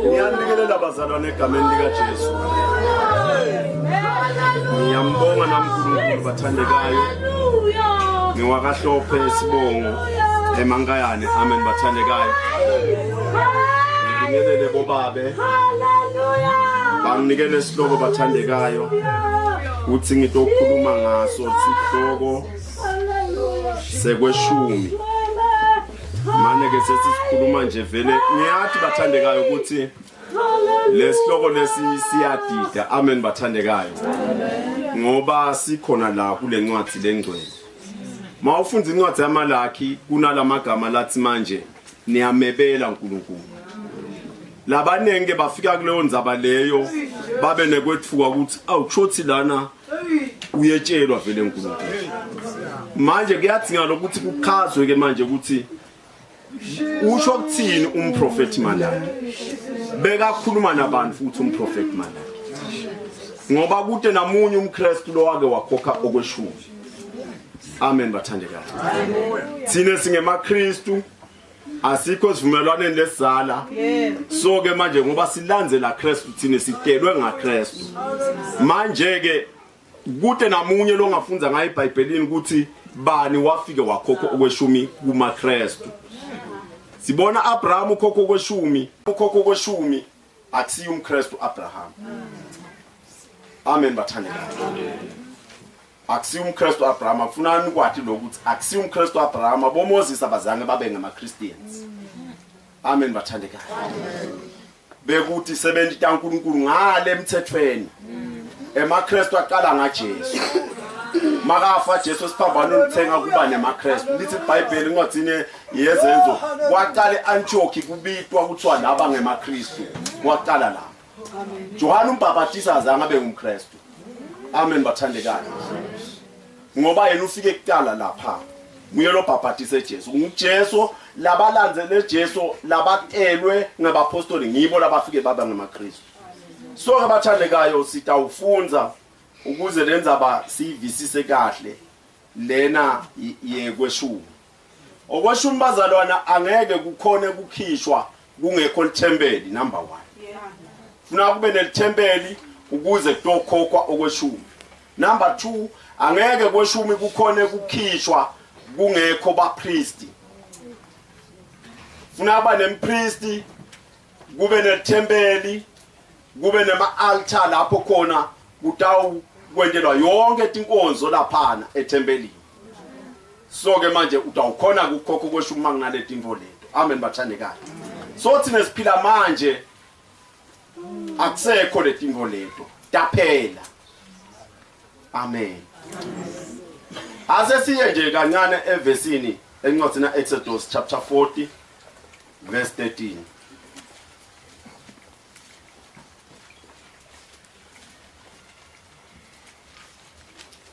Ngiyanibingelela bazalwane egameni likaJesu. Ngiyambonga namkhulu bathandekayo. Ngiwakahlophe isibongo emankayane. Amen bathandekayo. Ngibingelele bobabe. Banginikele isihloko bathandekayo. Uthi ngitokhuluma ngaso sihloko sekweshumi. Mane ke sesikhuluma nje vele ngiyathi bathandekayo ukuthi lesihloko lesi siyadida. Amen bathandekayo. Ngoba sikhona la kule ncwadi lengcwele. Mawufunda incwadi yaMalaki kunalamagama lathi manje niyamebela uNkulunkulu. Labaningi ke bafika kuleyo ndzaba leyo babe nekwethuka ukuthi awu kushothi lana uyetshelwa vele uNkulunkulu. Manje kuyadinga lokuthi kuchazwe ke manje ukuthi usho ukuthini umprofeti Malaki. Bekakhuluma nabantu futhi umprofeti Malaki. Ngoba kude namunye umKristu lowake wakhokha okweshumi. Amen bathandekayo. Thina singemaKristu asikho sivumelwaneni lesizala. So ke manje ngoba silandzela Kristu thina sitelwe ngaKristu. Manje ke kude namunye longafunza ngayo eBhayibhelini ukuthi bani wafike wakhokha okweshumi kumaKristu. Sibona Abraham ukhokha okweshumi, ukhokha okweshumi akusiyo umKristu Abraham. Amen bathandekayo. Akusiyo umKristu Abraham afunani ukwathi lokuthi akusiyo umKristu Abraham aboMoses abazange babe ngama Christians. Amen bathandekayo. Bekuthi sebenzi taNkulunkulu ngale emthethweni. EmaKristu aqala ngaJesu. Makafa Jesu siphambano uthenga kuba nemaKristu. Lithi iBhayibheli incwadini yezenzo kwaqala eAntioch kubitwa kuthiwa laba ngemaKristu. Kwaqala lapho. Johane umbhaphatisi azange abe ngumKristu. Amen bathandekayo. Ngoba yena ufike kuqala lapha. Nguye lo bhaphatise Jesu. NguJesu labalandzele Jesu labatelwe ngabapostoli ngibo labafike baba ngamaKristu. So ke bathandekayo sitawufundza ukuze lenzaba siyivisise kahle lena yekweshumi. Okweshumi bazalwana angeke kukhone kukhishwa kungekho lithempeli number 1. Funa kube nelithempeli ukuze kutokhokhwa okweshumi. Number 2 angeke kweshumi kukhone kukhishwa kungekho bapristi. Funa kuba nempristi kube nelithempeli kube nema-altar lapho khona kutawu kwentelwa yonke tinkonzo laphana ethempelini. So ke manje utawukhona ukukhokha okweshumi uma kunaleti into leto. Amen bathandekayo. So thina siphila manje akusekho letinto leto. Taphela. Amen. Ase siye nje kancane evesini encwadini Exodus chapter 40 verse 13.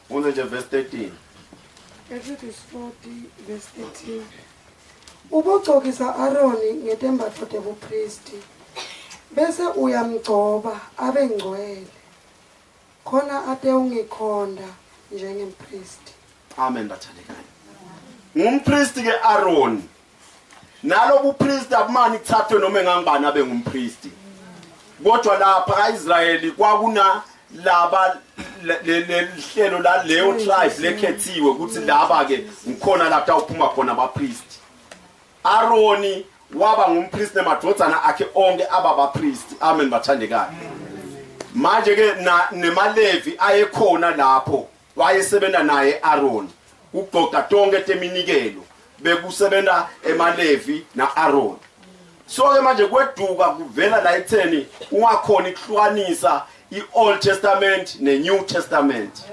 Funda nje verse 13. Exodus 40 verse 13. Ubogcokisa Aroni ngetembatfo tebuphristi bese uyamgcoba abe ngcwele khona atewungikhonta njengemphristi. Amen bathandekayo. Ngumpristi ke Aaron. Nalo bupristi akumani kuthathwe noma engangibani abe ngumpristi. Kodwa lapha kaIsrayeli kwakuna laba lelihlelo la leyo tribe lekhethiwe ukuthi laba ke ngikhona lapha uphuma khona abapristi. Aroni waba ngumpristi nemadvodzana akhe onke aba bapristi. Amen bathandekayo. Manje ke nemalevi ayekhona lapho wayesebenza naye Aaron. Kugoqa tonke teminikelo bekusebenza emaLevi naAron. So ke manje kweduka kuvela la ekutheni ungakhona ukuhlukanisa iOld Testament neNew Testament.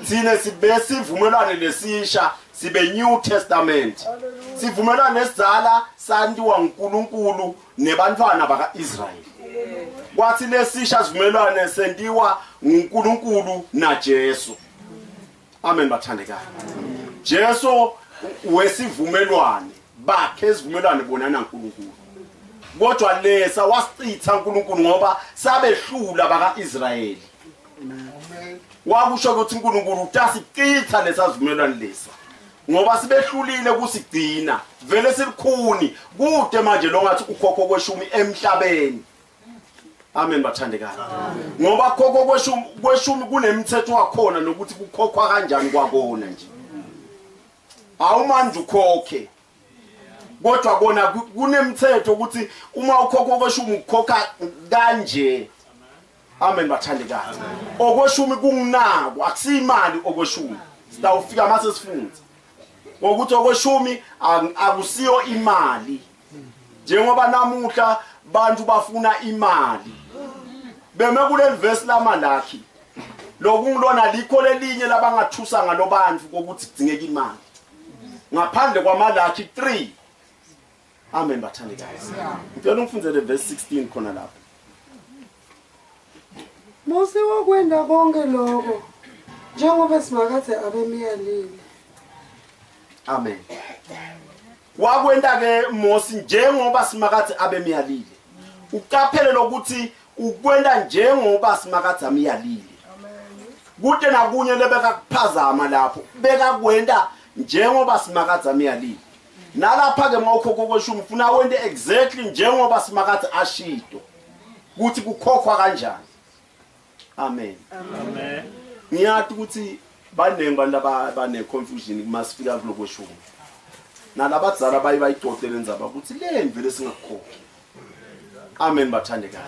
Sine sibe sivumelwane lesisha sibe New Testament. Sivumelwane esidzala santiwa nguNkulunkulu nebantwana bakaIsrael. Kwathi lesisha sivumelwane sentiwa nguNkulunkulu naJesu. Amen bathandekayo. Jesu wesivumelwane bakhe isivumelwane bona naNkulunkulu. Kodwa lesa wasichitha uNkulunkulu ngoba sabehlula bakaIsrayeli. Wakusho ukuthi uNkulunkulu utasichitha lesa sivumelwane lesa. Ngoba sibehlulile kusigcina vele silikhuni kude manje lo ngathi ukhokho kweshumi emhlabeni. Amen bathandekayo. Ngoba khokho kweshumi kunemithetho wakhona nokuthi kukhokhwa kanjani kwakona nje. Awumanje ukhokhe. Kodwa kona kunemithetho ukuthi uma ukhokho kweshumi ukhokha kanje. Amen bathandekayo. Okweshumi kunginako akusiyimali okweshumi. Sitawufika mase sifunza. Ngokuthi okweshumi akusiyo imali. Njengoba namuhla bantu bafuna imali. Beme kuleli verse laMalaki. Lokungilona likho lelinye labangathusa ngalobantu kokuthi kudingeka imali. Ngaphandle kwaMalaki 3. Amen bathandekayo. Ngicela ungifundzele verse 16 khona lapho. Mosi wakwenda konke lokho njengoba Simakadze abemyalile. Amen. Wakwenta ke Mosi njengoba Simakadze abemyalile. Uqaphele lokuthi ukwenta njengoba Simakadze amyalile. Kude nakunye lebeka kuphazama lapho beka kwenta njengoba Simakadze amyalile. Nalapha ke mawukhokho kweshumi ufuna wente exactly njengoba Simakadze ashito ukuthi kukhokhwa kanjani. Amen. Amen. Ngiyathi ukuthi baningi abantu abane confusion kuma sifika kulokweshumi. Nalabadzala baye bayixoxe lenzaba ukuthi le vele singakukhokhi. Amen bathandekayo.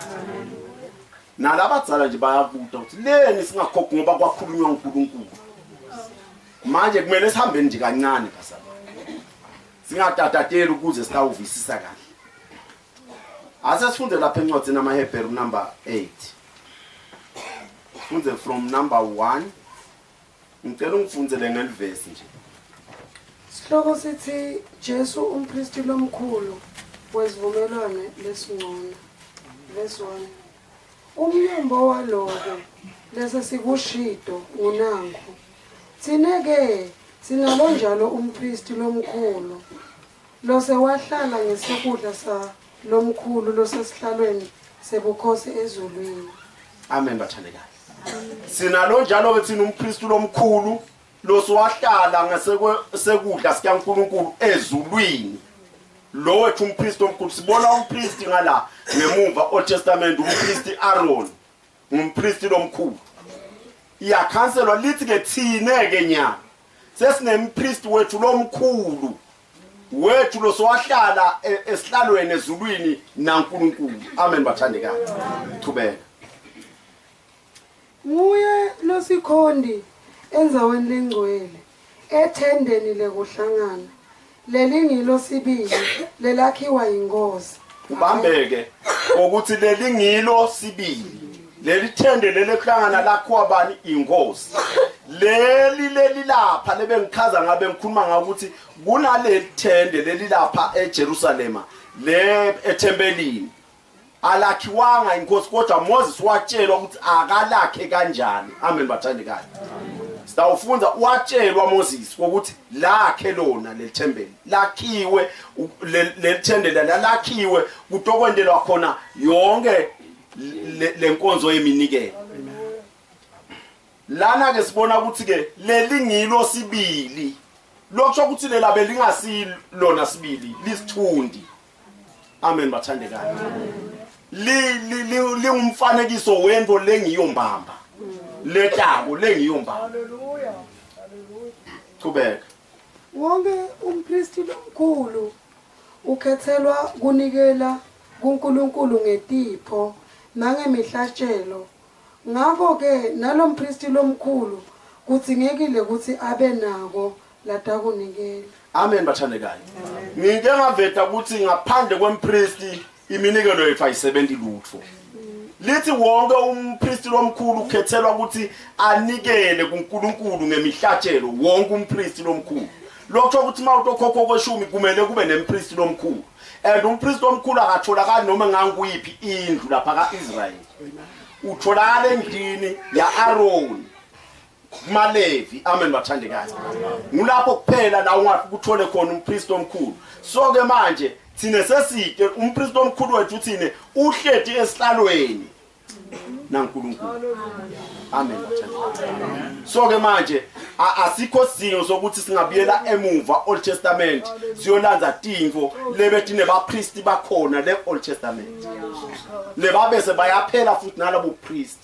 Nalabadzala nje bayabuta ukuthi leni singakhokhi ngoba kwakhulunywa uNkulunkulu. Manje kumele sihambe nje kancane bazalwane. Singatatateli ukuze sitawuvisisa kahle. Ase sifunde lapha encwadini amaHebheru number 8. Sifunde from number 1. Ngicela ungifundzele ngelivesi nje. Sihloko sithi Jesu umpristi lomkhulu wesivumelwane lesingcono. Verse 1. Umnyombo waloko lese sikushito ngunangu. Thine ke sinalo njalo umpristi lomkhulu lose wahlala ngesekudla sa lomkhulu losesihlalweni sebukhosi ezulwini. Amen bathandekayo. Sinalo njalo ke thina umpristi lomkhulu losiwahlala ngasekudla sikaNkulunkulu ezulwini. Lo wethu umpristi omkhulu sibona umpristi ngala ngemuva Old Testament umpristi Aaron ngumpristi lomkhulu. Iyakhanselwa lithi ke thine ke nyana sesinempristi wethu lomkhulu wethu losowahlala esihlalweni ezulwini naNkulunkulu. Amen bathandekayo. Thubeka. Nguye losikhonti endzaweni lengcwele ethendeni lekuhlangana lelingilo sibili lelakhiwa yinkosi. Ubambeke ukuthi lelingilo sibili leli thende lelekuhlangana lakhiwa bani inkosi. Leli leli lapha lebengichaza ngabe ngikhuluma ngawo ukuthi kunaleli thende leli lapha eJerusalema le ethempelini alakhiwanga inkosi kodwa Moses watshelwa ukuthi akalakhe kanjani. Amen bathandekayo. Sitawufunda watshelwa Moses ukuthi lakhe lona leli thempeli lakhiwe leli thende lalakhiwe kutokwendelwa khona yonke lenkonzo yeminikelo. Lana ke sibona ukuthi ke lelingilo sibili lokusho ukuthi lela belingasilona sibili lisithundi. Amen bathandekayo. Lingumfanekiso wento lengiyombamba. Letako lengiyombamba. Hallelujah. Qhubeka. Wonke umpristi lomkhulu ukhethelwa kunikela kuNkulunkulu ngetipho nangemihlatshelo. Ngakho ke nalompristi lomkhulu kudzingekile ukuthi abe nako latakunikela. Amen bathandekayo. Ngike ngaveta ukuthi ngaphandle kwempristi iminikelo yethu ayisebenzi lutho. Lithi wonke umpristi lomkhulu ukhethelwa ukuthi anikele kuNkulunkulu ngemihlatshelo wonke umpristi lomkhulu. Lokho ukuthi mawutokhokho kweshumi kumele kube nempristi lomkhulu. And umpristi omkhulu akatholakali noma nganguyiphi indlu lapha kaIsrayeli. Utholakala endlini yaAron. kumaLevi. Amen bathandekayo. Ngulapho kuphela la ungafika uthole khona umpristi omkhulu. So ke manje thina seside umpristi omkhulu wethu thina uhleti esihlalweni naNkulunkulu. Amen bathandekayo. So ke manje asikho sidingo sokuthi singabuyela emuva Old Testament siyolanza tinfo lebetine bapristi bakhona le Old Testament. Lebabese bayaphela futhi nalabo priest.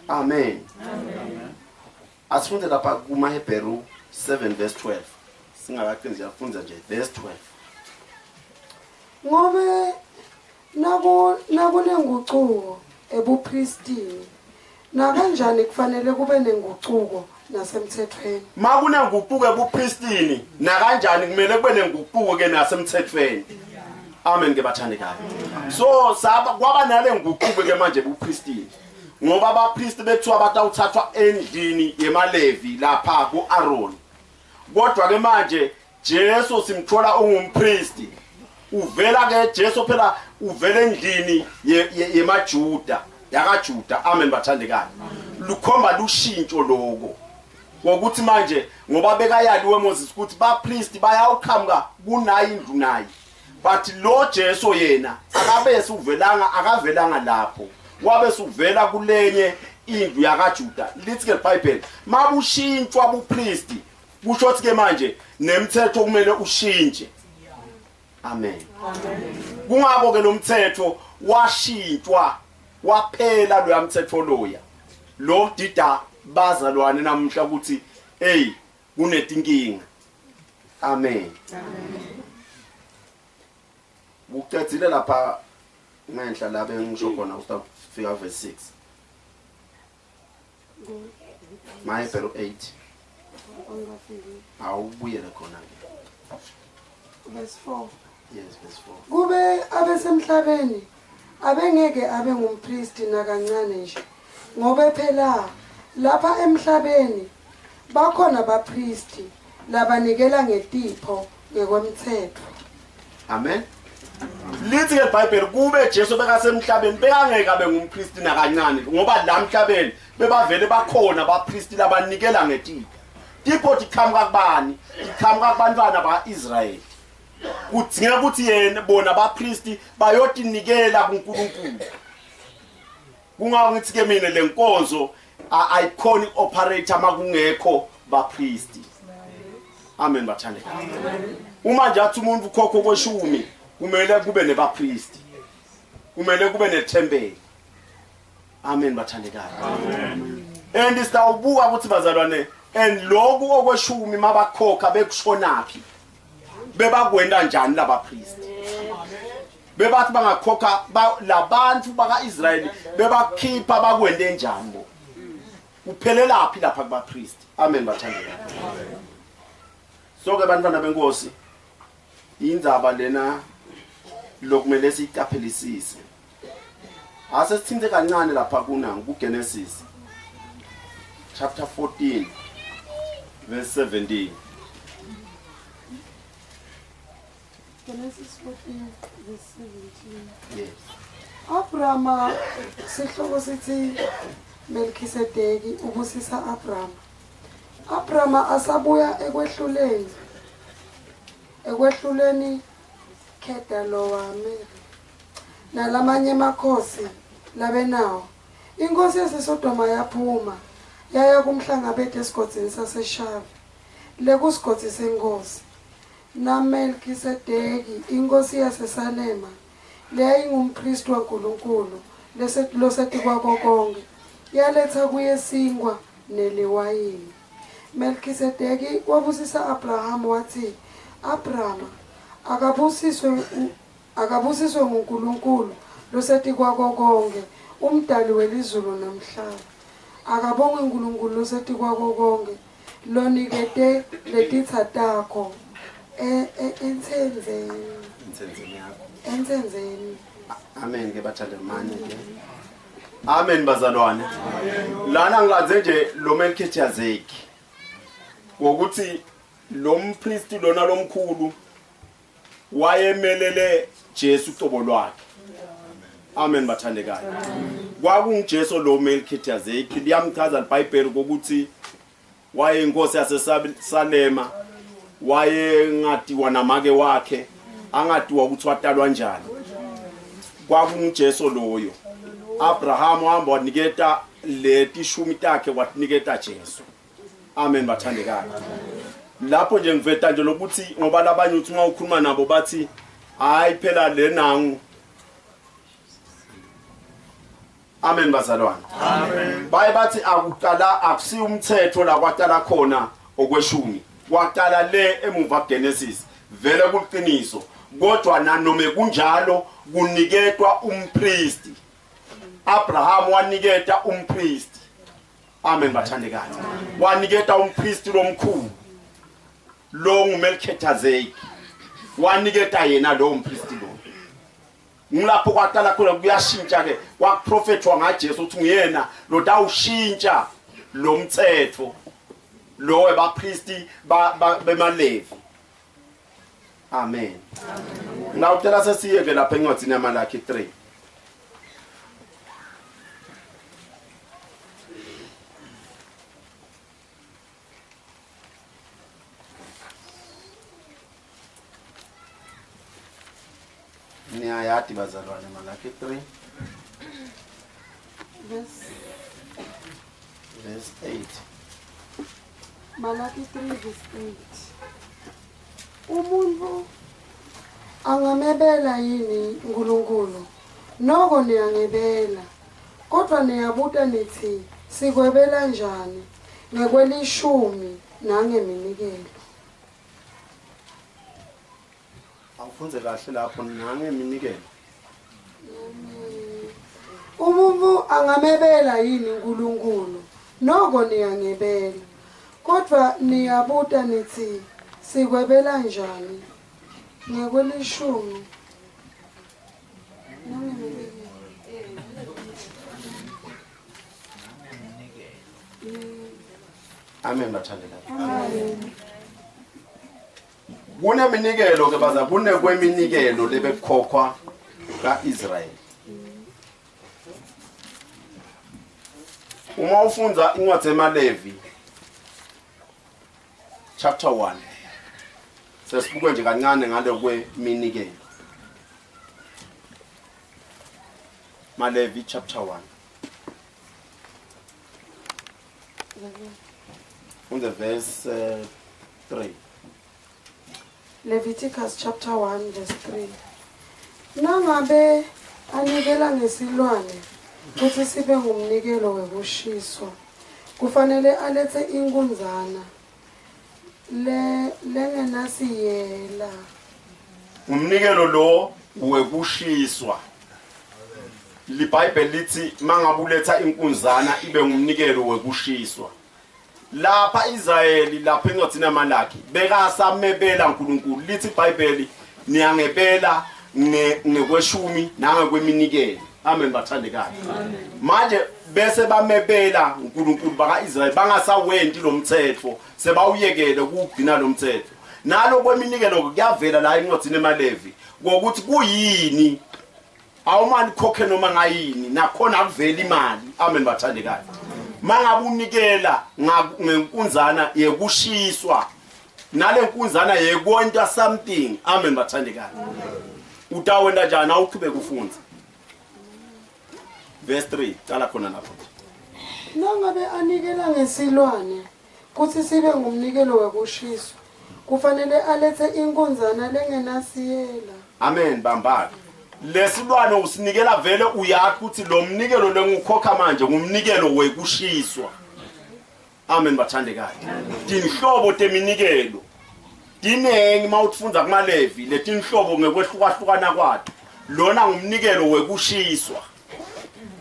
Amen. Amen. Asifunde lapha kumaHebheru 7 verse 12. Singakaqini siyafunza nje verse 12. Ngobe nakunenguquko ebupristini nakanjani kufanele kube nenguquko nasemthethweni. Makunenguquko ebupristini nakanjani kumele kube nenguquko ke nasemthethweni. Amen ke bathandekayo. So saba kwaba nale nguquko ke manje ebupristini. Ngoba abapristi bekuthiwa batawuthathwa endlini yemaLevi lapha kuAron. Kodwa ke manje Jesu simthola ungumpristi. Uvela ke Jesu phela uvela endlini yemaJuda, yakaJuda. Amen bathandekayo. Lukhomba lushintsho lokho. Ngokuthi manje ngoba bekayaliwe Moses ukuthi bapristi bayawuqhamuka kunayi indlu nayi. But lo Jesu yena akabese uvelanga akavelanga lapho. Wabe suvela kulenye indlu yakaJuda. Lithi ke iBhayibheli mabushintshwa bupristi kusho ukuthi ke manje nemthetho kumele ushintshe. Amen. Kungako ke lo mthetho washintshwa waphela loya mthetho loya. Lo dida bazalwane namuhla ukuthi hey kunetinkinga. Amen. Amen. Ucedzile lapha ngenhla la bengisho khona usafika verse 6. MaHebheru 8. Awubuyele khona ke. Verse 4. Yes, verse 4. Kube abesemhlabeni abengeke abe ngumpristi nakancane nje ngoba phela lapha emhlabeni bakhona bapristi labanikela ngetipho ngekwemthetho. Amen. Lithi ke iBhayibheli kube Jesu bekasemhlabeni bekangeke abe ngumpristi nakancane ngoba la emhlabeni bebavele bakhona abapristi labanikela ngetipho. Tipho tiqhamuka kubani? Tiqhamuka kubantwana ba-Israyeli. Kudingeka ukuthi yena bona abapristi bayotinikela kuNkulunkulu. Kungako ngithi ke mina lenkonzo ayikhona ioperator makungekho bapristi. Amen bathandeka. Uma nje athi umuntu ukhokho kweshumi kumele kube nebapristi. Kumele kube nethempeli. Amen bathandekayo. Amen. And sitawubuka ukuthi bazalwane and lokhu okweshumi mabakhokha bekushonaphi. Bebakwenda njani laba priest? Bebathi bangakhokha labantu bakaIsrayeli bebakhipha bakwende njani bo? Kuphelelaphi lapha kuba priest? Amen bathandekayo. So ke bantwana benkosi indzaba lena lokumele siyiqaphelisise. Ase sithinte kancane lapha kuna kuGenesis chapter 14 verse 17. Genesis 14 verse 17. Yes. Abrahama sihloko sithi Melkisedeki ubusisa Abrahama. Abrahama asabuya ekwehluleni. Ekwehluleni Kedalowameri nalamanye amakhosi labenawo. Inkosi yaseSodoma yaphuma yaya kumhlangabeti esigodzini saseShave lekusigodzi senkosi. NaMelkisedeki inkosi yaseSalema leyayingumpristi waNkulunkulu losetikwako konke yaletha kuye sinkwa neliwayini. Melkisedeki wabusisa Abraham wathi, Abrahama akabusiswe nguNkulunkulu losetikwako konke, umdali welizulu nomhlaba. Akabongwe uNkulunkulu losetikwako konke, Lonikete letitsa takho entsendzeni. Entsendzeni yakho. Entsendzeni. Amen ke bathande manje ke. Amen bazalwane. Lana ngilandze nje lo Melchizedek. Ngokuthi lo mpristi lona lomkhulu wayemelele Jesu ucobo lwakhe. Amen bathandekayo. KwakunguJesu lo Melchizedek liyamchaza iBhayibheli ukuthi wayeyinkosi yaseSalema wayengadiwa namake wakhe angadiwa ukuthi watalwa njani kwakunguJesu loyo Abraham wahamba waniketa letishumi takhe watiniketa Jesu amen bathandekayo lapho nje ngiveta nje lokuthi ngoba labanye uthi uma ukhuluma nabo bathi hayi phela lenangu Amen bazalwane. Amen. Baye bathi akuqala akusi umthetho la kwaqala khona okweshumi. Kwaqala le emuva Genesis. Vele kuliqiniso. Kodwa nanoma kunjalo kuniketwa umpristi. Abraham waniketa umpristi. Amen bathandekayo. Waniketa umpristi lomkhulu. Lo nguMelchizedek. Waniketa yena lo umpristi lo. Ngilapho kwaqala khona kuyashintsha ke kwakuprofethwa ngaJesu ukuthi nguyena lotawushintsha lo mthetho lo webapristi bemaLevi. Amen. Ngawucela sesiyeke lapha encwadini yaMalaki 3. Niyayati bazalwane Malaki 3 Verse verse 8. Malaki 3 verse 8. Umuntu angamebela yini uNkulunkulu? Noko niyangebela. Kodwa niyabuta nithi sikwebela njani? Ngekwelishumi nangeminikelo. Awufunze kahle lapho nangeminikelo. Umuntu angamebela yini uNkulunkulu? Noko niyangebela. Kodwa niyabuta nithi sikwebela njani? Ngekwelishumi nangeminikelo. Amen bathandekayo. Amen. Kuneminikelo ke baza kunekweminikelo lebekukhokhwa kaIsrael. Uma ufunda incwadi emaLevi chapter 1 sesibuke nje kancane ngale kweminikelo. Malevi chapter 1 From the verse 3. Leviticus chapter 1 verse 3. Nangabe anikela ngesilwane kutsi sibe ngumnikelo wekushiswa, kufanele alethe inkunzana le lengenasiyela. Umnikelo lo wekushiswa. LiBhayibheli lithi mangabe uletha inkunzana ibe ngumnikelo wekushiswa. Lapha Israyeli lapha encwadini yaMalaki bekasamebela uNkulunkulu lithi iBhayibheli niyangebela ngekweshumi nangekweminikelo. Amen bathandekayo. Manje bese bamebela uNkulunkulu bakaIsrayeli bangasawenti lo mthetho sebawuyekele ukugcina lo mthetho. Nalo kweminikelo kuyavela la encwadini emaLevi ngokuthi kuyini awumani khokhe noma ngayini nakhona akuveli imali amen bathandekayo mangabe unikela ngenkunzana yekushiswa nale nkunzana yekwenta something amen bathandekayo utawenta njani awuqhubeke ufunze verse 3 qala khona lapho Nangabe anikela ngesilwane kutsi sibe ngumnikelo wekushiswa, kufanele alethe inkunzana lengenasiyela. Amen bambake. Lesilwane usinikela vele uyazi ukuthi lo mnikelo lengukhokha manje ngumnikelo wekushiswa. Amen bathandekayo. Tinhlobo teminikelo tinengi mawutfundza kumaLevi letinhlobo ngekwehlukahlukana kwato. Lona ngumnikelo wekushiswa.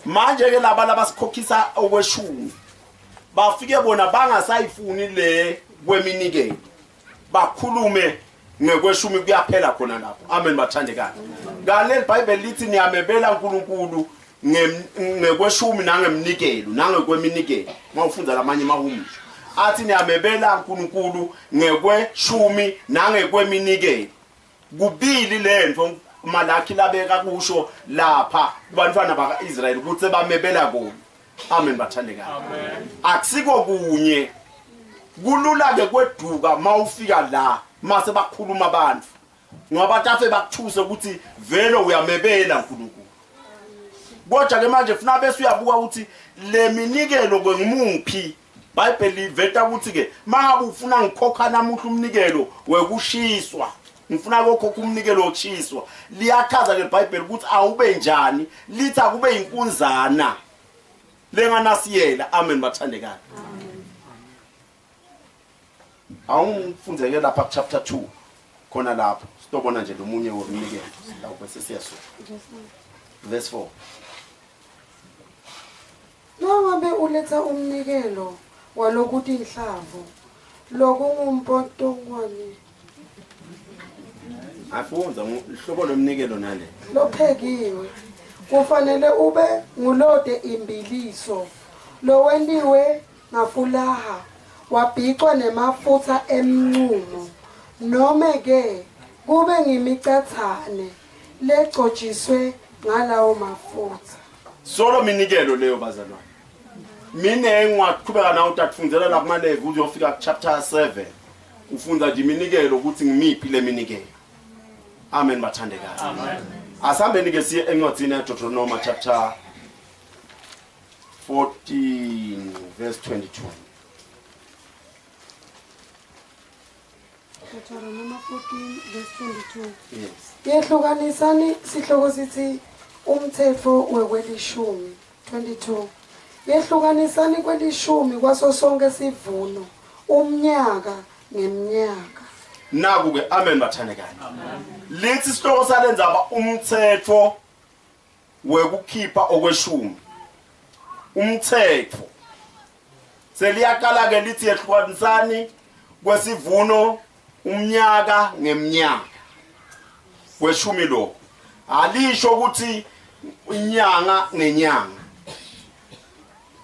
Manje ke laba labasikhokhisa okweshumi. Bafike bona bangasayifuni le kweminikelo, bakhulume ngekweshumi, kuyaphela khona lapho. Amen bathandekayo. Kanti iBhayibheli lithi niyamebela uNkulunkulu ngekweshumi nangemnikelo nangekweminikelo. Mawufunda lamanye mahumusho athi niyamebela uNkulunkulu ngekweshumi nangekweminikelo. Kubili lento Malaki labeka kusho lapha kubantwana bakaIsrael ukuthi bamebela kona. Amen bathandekayo. Amen. Akusiko kunye. Kulula ke kweduka mawufika la mase bakhuluma abantu. Ngoba tafe bakuthuse ukuthi vele uyamebela uNkulunkulu. Kodwa ke manje funa bese uyabuka ukuthi le minikelo kwengimuphi. Bible liveta ukuthi ke mangabe ufuna ngikhokha namuhla umnikelo wekushiswa, ngifuna kokhokha umnikelo wokushiswa, liyachaza ke iBhayibheli ukuthi awube njani, lithi akube inkunzana lenganasiyela. Amen bathandekayo. Awungifundzeke lapha ku chapter 2 khona lapho sitobona nje lomunye womnikelo lapho bese siyasuka. Verse 4. Nangabe uletha umnikelo walokutinhlavu lokungumpotongwane Afunza uhlobo lomnikelo nale. Lophekiwe kufanele ube ngulode imbiliso lowentiwe ngafulaha wabhicwa nemafutsa emncumo nome ke kube ngimicathane legcotshisiwe ngalawo mafutsa. Solo minikelo leyo bazalwane. Mina ngwaqhubeka nawe utakufundzela la kumaLevi uzofika chapter 7. Ufunda nje iminikelo ukuthi ngimiphi le minikelo. Amen bathandekayo. Amen. Asihambeni ke siye encwadini yaDeuteronomy chapter 14 verse 22. Deuteronomy 14 verse 22. Yes. Yehlukanisani sihloko sithi umthetho wekwelishumi 22. Yehlukanisani kwelishumi kwaso sonke sivuno umnyaka ngeminyaka. Naku ke amen bathandekayo. Amen. Lithi isihloko salenzaba umthetho wekukhipha okweshumi. Umthetho seliyaqala ke lithi yehlukanisani kwesivuno umnyaka ngeminyaka kweshumi lokho. Alisho ukuthi inyanga ngenyanga,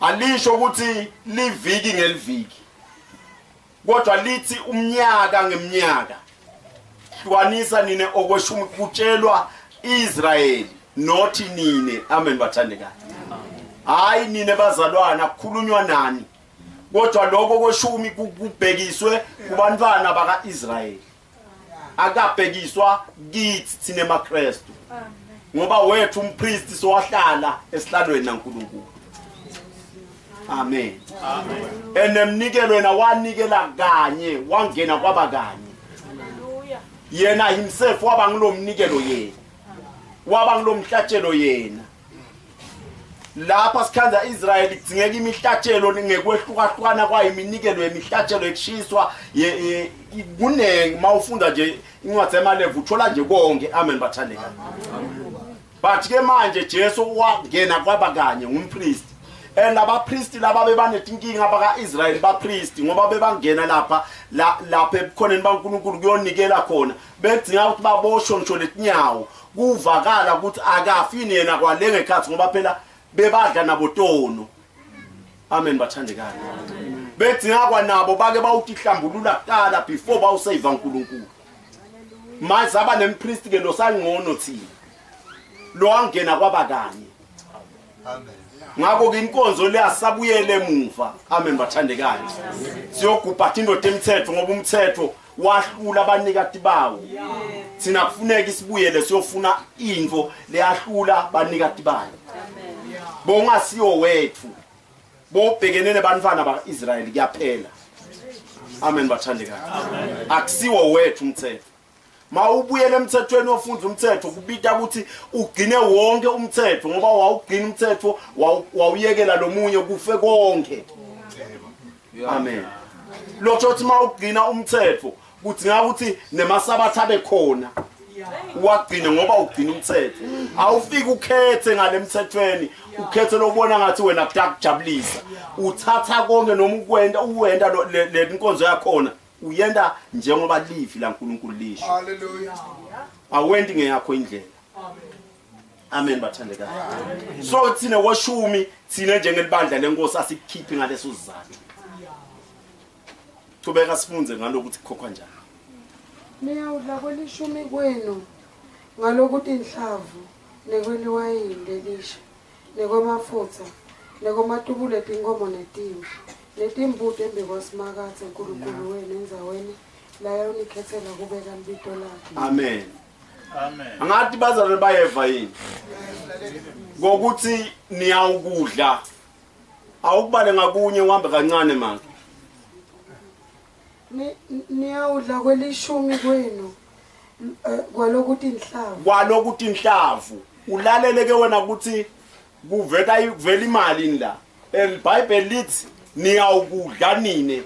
alisho ukuthi liviki ngeliviki, kodwa lithi umnyaka ngeminyaka. Hlukanisa nine okweshumi, kutshelwa Israyeli nothi nine. Amen bathandekayo. Hayi nine bazalwana, kukhulunywa nani, kodwa lokho kweshumi kubhekiswe kubantwana bakaIsrayeli, akabhekiswa kithi thina emaKristu, ngoba wethu umpristi sowahlala esihlalweni naNkulunkulu. Amen. Amen. Enemnikelo yena wanikela kanye, wangena kwaba kanye. Hallelujah. Yena himself waba ngilomnikelo yena. Waba ngilomhlatshelo yena. Lapha sikhanza Israel kudingeka imihlatshelo ngekwehlukahlukana kwayo, iminikelo yemihlatshelo ekushiswa kuningi. Mawufunda nje incwadi yamaLevi uthola nje konke. Amen bathandekayo. But ke manje Jesu wangena kwaba kanye ngumpriest. And abapristi laba bebanetinkinga baka-Israyeli, bapristi ngoba bebangena lapha lapha ebukhoneni baNkulunkulu kuyonikela khona, bedinga ukuthi baboshwe ngisho letinyawo kuvakala ukuthi akafi yena kwale ngekhathi, ngoba phela bebadla nabo tono. Amen bathandekayo. Bedinga kwanabo bake bawutihlambulula kuqala before bawusave uNkulunkulu. Manje saba nempriest ke lo sangcono thina, lo wangena kwaba kanye. Amen. Ngakho ke inkonzo le asabuyele emuva. Amen bathandekayo. Siyogubha indoda emthetho, ngoba umthetho wahlula abanikati bawo. Thina kufuneka isibuyele siyofuna into leyahlula abanikati bayo. Bongasiyo wethu. Bobhekene nebantwana bakaIsrael kuyaphela. Amen bathandekayo. Akusiwo wethu umthetho. Mawubuyele emthethweni ofunda umthetho kubita ukuthi ugcine wonke umthetho, ngoba wawugcina umthetho wawuyekela lomunye kufe konke. Amen. Lokho uthi mawugcina umthetho kudinga ukuthi nemasabatha abe khona. Uwagcine ngoba ugcina umthetho. Awufiki ukhethe ngalemthethweni, ukhethe lokubona ngathi wena kuyakujabulisa. Uthatha konke noma ukwenda uwenda le nkonzo yakhona uyenda njengoba livi laNkulunkulu lisho. Hallelujah. Awendi ngeyakho indlela. Amen bathandekayo. So thina washumi thina njengelibandla lenkosi asikukhiphi ngaleso sizathu. Chubeka sifunze ngalokuthi kukhokhwa njani. Niyawudla kwelishumi kwenu ngalokutinhlavu nekweliwayini lelisha nekwemafutsa nekwematubulo etinkomo netimvu netimbuti embikwasimakadze Nkulunkulu wenu endzaweni layawunikhetsela kubeka libito lakhe. Amen. Amen. Angathi bazalwane bayeva yini? Ngokuthi niyawukudla. Awukubale ngakunye uhambe kancane manje. Niyawudla kwelishumi kwenu kwalokutinhlavu. Kwalokutinhlavu. Ulalele ke wena ukuthi kuvela kuvela imali la. EliBhayibheli lithi niyawukudla nine.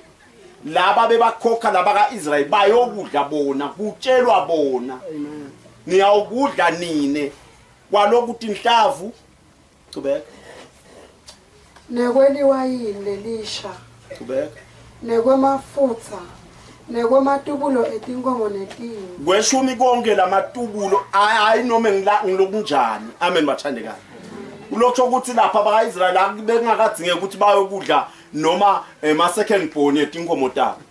Laba bebakhokha laba kaIsrael bayokudla bona, kutshelwa bona. Niyawukudla nine kwalokutinhlavu. Chubeka. Nekweliwayini lelisha. Chubeka. Nekwemafutsa, nekwematubulo etinkomo netimvu. Kweshumi konke lamatubulo hayi noma ngilokunjani. Amen bathandekayo. Kulokho ukuthi lapha bakaIsrael bekungakadzingeki ukuthi bayokudla noma ema second born etinkomo tabo.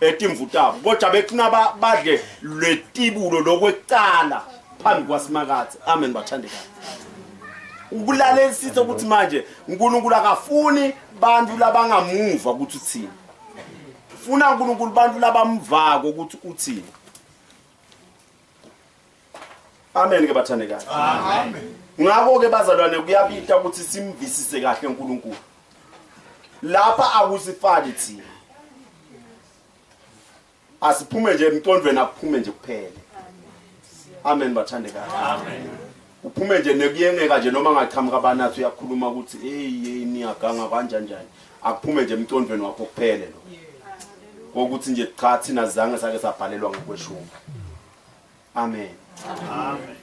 Etimvu tabo. Kodwa bekufuna badle letibulo lokwecala phambi kwaSimakadze. Amen bathandekayo. Ukulalelisisa ukuthi manje uNkulunkulu akafuni bantu labangamuva ukuthi uthini. Funa uNkulunkulu bantu labamvako ukuthi uthini. Amen ke bathandekayo. Amen. Ngakho ke bazalwane kuyabita ukuthi simvisise kahle uNkulunkulu. Lapha akusifaki thina. Asiphume nje emqondweni, akuphume nje kuphele. Amen bathandekayo. Amen. Uphume nje nekuyengeka nje noma ngaqhamuka abanathi uyakhuluma ukuthi hey hey niyaganga kanjani njani. Akuphume nje emqondweni wakho kuphele lo. Kokuthi nje cha thina zange sake sabhalelwa ngokweshumi. Amen. Amen.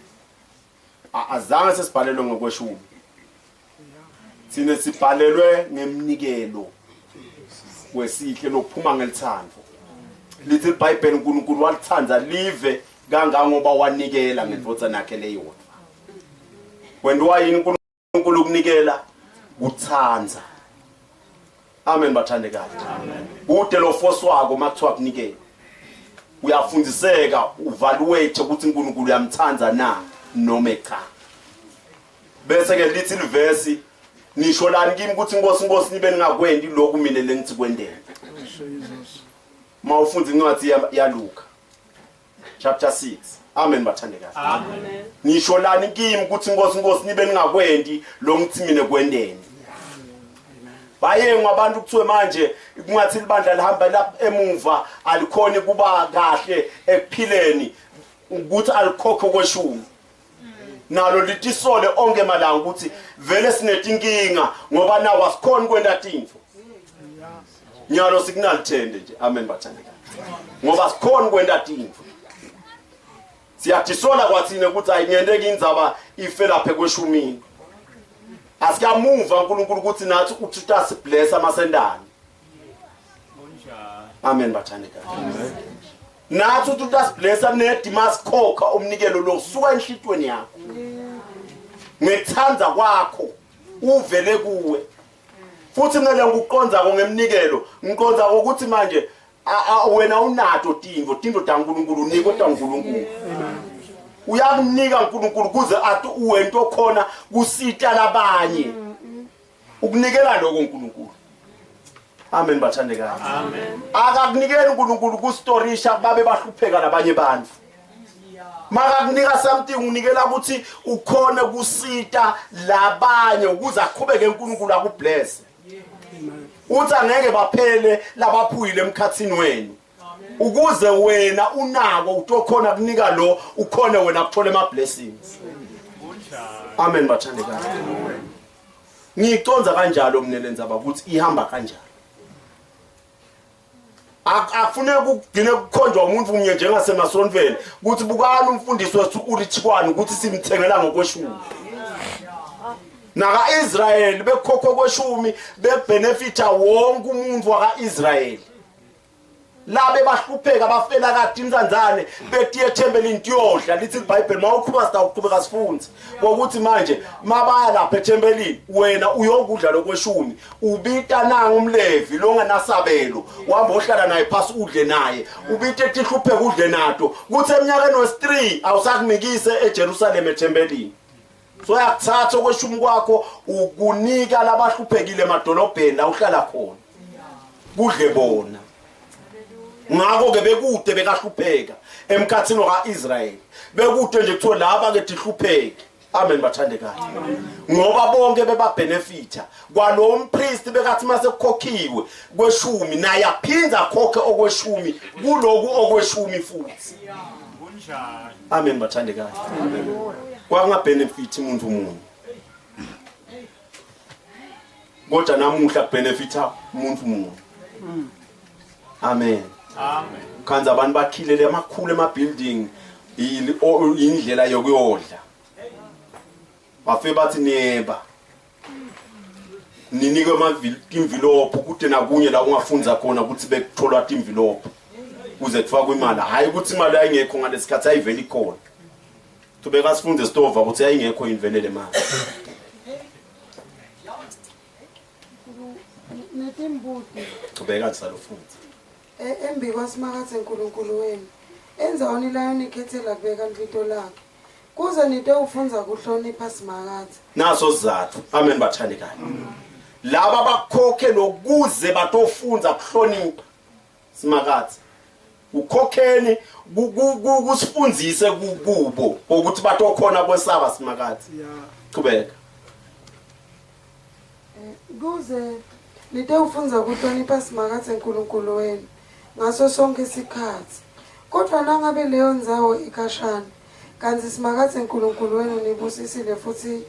Azange sesibhalelwe ngokweshumi. Thina sibhalelwe ngemnikelo wesihle lokuphuma ngelithando. Lithi iBhayibheli uNkulunkulu walithanda live kangangoba wanikela ngendvodzana yakhe leyodwa. Wena yini uNkulunkulu ukunikela? Kuthanda. Amen bathandekayo. Amen. Ude lo force wako makuthiwa kunikele. Uyafundiseka uvaluate ukuthi uNkulunkulu uyamthanda na noma cha. Bese ke lithi livesi nisho lani kimi ukuthi inkosi inkosi nibe ningakwendi lokhu mina lengithi kwendeni. Mawufunda incwadi yaLuka chapter 6. Amen bathandekayo. Amen. Nisho lani kimi ukuthi inkosi inkosi nibe ningakwendi lo ngithi mina kwendeni. Bayengwa abantu kuthiwe manje kungathi libandla lihamba lapha emuva alikhoni kuba kahle ekuphileni ukuthi alikhokhe kweshumi. Nalo litisole onke malanga ukuthi vele sinetinkinga ngoba nawo asikhoni kwenta tintfo. Nyalo sikunalithende nje. Amen bathandekayo. Ngoba sikhona kwenta tintfo. Siyadisola kwathina ukuthi ayingenteki indzaba ife lapha ekweshumini. Asikamuva uNkulunkulu ukuthi nathi uthi utasibless amasendane. Amen bathandekayo. Nathi uthi utasiblessa nedimas khokha umnikelo lo suka enhlitweni yakho. Ngethanda kwakho uvele kuwe. Futhi mina ngikuqonza ngemnikelo, ngiqonza ukuthi manje wena unato tinto, tinto taNkulunkulu unikwe taNkulunkulu. Uyakunika uNkulunkulu kuze athi uwento khona kusita labanye. Ukunikela lokho uNkulunkulu. Amen bathandekayo. Amen. Akakunikeli uNkulunkulu kustorisha babe bahlupheka labanye abantu. Makakunika something unikela ukuthi ukhone kusita labanye ukuze aqhubeke uNkulunkulu akubless. Uthi angeke baphele labaphuyile emkhathini wenu. Ukuze wena unako utokhona kunika lo ukhone wena kuthola ama blessings. Amen bathandekayo. Ngiconza kanjalo mina lenzaba ukuthi ihamba kanjalo. Akufuneki kugcine kukhonjwa umuntu munye njengasemasontweni ukuthi bukani umfundisi wethu ulichikwani ukuthi simthengela ngokweshumi. Naka-Israyeli bekukhokhwa kweshumi, bebenefita wonke umuntu waka-Israyeli. Labe bahlupheka bafela kade inzanzane betiye ethempelini tiyodla. Lithi iBhayibheli mawuqhuba sitawuqhubeka sifunze ngokuthi manje mabaya lapha ethempelini wena uyokudla lokweshumi, ubita nanga umLevi longenasabelo uhamba ohlala naye phasi udle naye, ubite tihlupheka udle nato, kuthi eminyakeni wesi-3 awusakunikise eJerusalem ethempelini. So yakuthatha okweshumi kwakho ukunika labahluphekile emadolobheni la uhlala khona kudle bona. Ngakho ke bekude bekahlupheka emkhathini waka-Israyeli, bekude nje kuthiwa laba ke tihlupheke. Amen bathandekayo. Ngoba bonke bebabenefita kwalo mpriest bekathi mase kukhokhiwe kweshumi naye aphinza akhokhe okweshumi kuloku okweshumi futhi. Kunjani? Amen bathandekayo. Kwakungabenefit umuntu munye, kodwa namuhla kubenefita umuntu munye. Amen. Amen. Khanza abantu bakhilele amakhulu ema-building indlela yokuyodla, bafike bathi niyeba ninikwe timvilopho kude nakunye la ungafunza khona ukuthi bekutholwa timvilopho kuze kufakwe imali. Hhayi ukuthi imali yayingekho ngalesikhathi, ayivele ikhona. Tubeka sifunde sitova ukuthi yayingekho yini vele le mali. Netimbuti. Chubeka ndisalofundza. Embi kwaSimakadze Nkulunkulu wenu endzaweni layonikhetsela kubeka libito lakhe kuze nitewufundza kuhlonipha Simakadze. Naso sizathu. Amen bathandekayo. Laba bakhokhe lokuze batofundza kuhlonipha Simakadze. Ukhokheni kusifundzise kubo ukuthi batokhona kwesaba Simakadze. Chubeka. Kuze nitewufundza kuhlonipha Simakadze Nkulunkulu wenu ngaso sonke isikhathi. Kodwa nangabe leyo ndzawo ikhashana, kantsi Simakadze Nkulunkulu wenu nibusisile futhi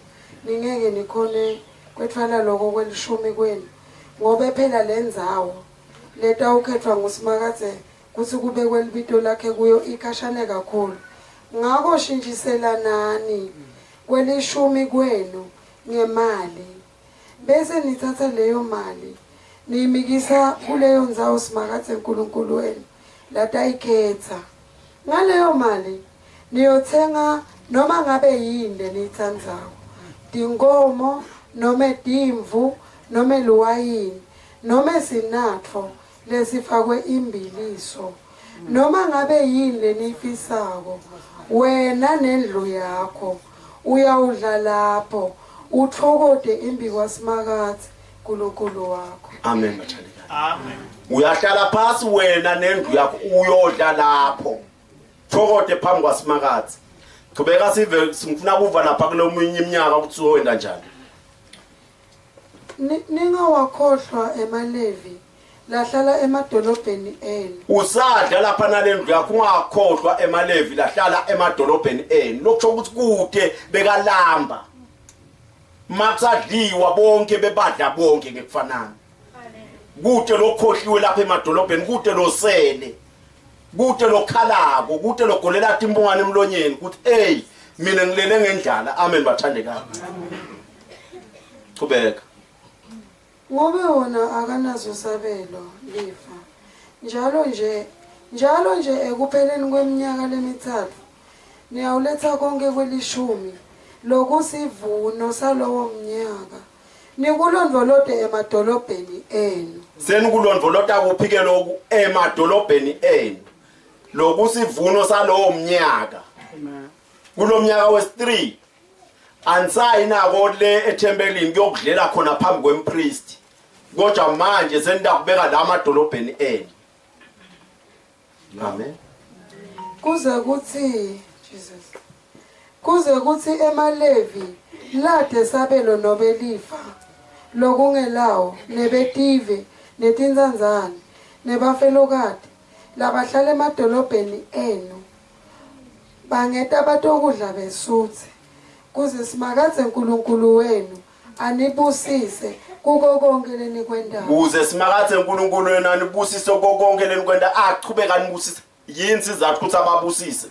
ningeke nikhone kwetfwala loko kwelishumi kwenu, ngobe phela le ndzawo letawukhetfwa nguSimakadze kutsi kubekwe libito lakhe kuyo ikhashane kakhulu. Ngako shintshiselanani kwelishumi kwenu ngemali, bese nitsatsa leyo mali niyimikisa kuleyo ndzawo Simakadze Nkulunkulu wenu latayikhetsa. Ngaleyo mali niyotsenga noma ngabe yini leniyitsandzako, tinkhomo nome timvu nome liwayini nome sinatfo lesifakwe imbiliso, noma ngabe yini leniyifisako wena nendlu yakho. Uyawudla lapho utfokote embi kwaSimakadze Nkulunkulu wakho. Amen bathandekayo. Amen. Uyahlala phasi wena nendlu yakho uyodla lapho thokote phambi kwaSimakadze. Chubeka sive, sifuna kuva lapha kulomunye iminyaka ukuthi wenda njani. Ningawakhohlwa emaLevi lahlala emadolobheni enu. Usadla lapha nalendlu yakho ungakhohlwa emaLevi lahlala emadolobheni enu. Lokusho ukuthi kude bekalamba makusadliwa bonke bebadla bonke ngekufanana. Kude lokhohliwe lapha emadolobheni, kude losele, kude lokhalako, kude logolela timbungane emlonyeni ukuthi hey mina ngilele ngendlala. Amen bathandekayo. Chubeka. Ngobe wona akanazo sabelo lifa. Njalo nje ekupheleni kweminyaka lemithathu niyawuletha konke kwelishumi lokusivuno salowo mnyaka, nikulondvolote emadolobheni enu. Senikulondvolota kuphi ke loku? Emadolobheni enu, lokusivuno salowo mnyaka. Kulo mnyaka wesi-3 ansayi nako le ethempelini kuyokudlela khona phambi kwempriest, kodwa manje senidakubeka la madolobheni enu. Amen. Kuze kuthi Jesus, kuze kuthi emaLevi lade sabelo nobe lifa lokungelawo, nebetive netintsandzane nebafelokati labahlala emadolobheni enu bangeta batokudla besuthe, kuze Simakadze Nkulunkulu wenu Anibusise kuko konke lenikwentayo. Kuze Simakathe uNkulunkulu wenu anibusise kuko konke lenikwenta, achubeka anibusise. Yini sizathu ukuthi ababusise?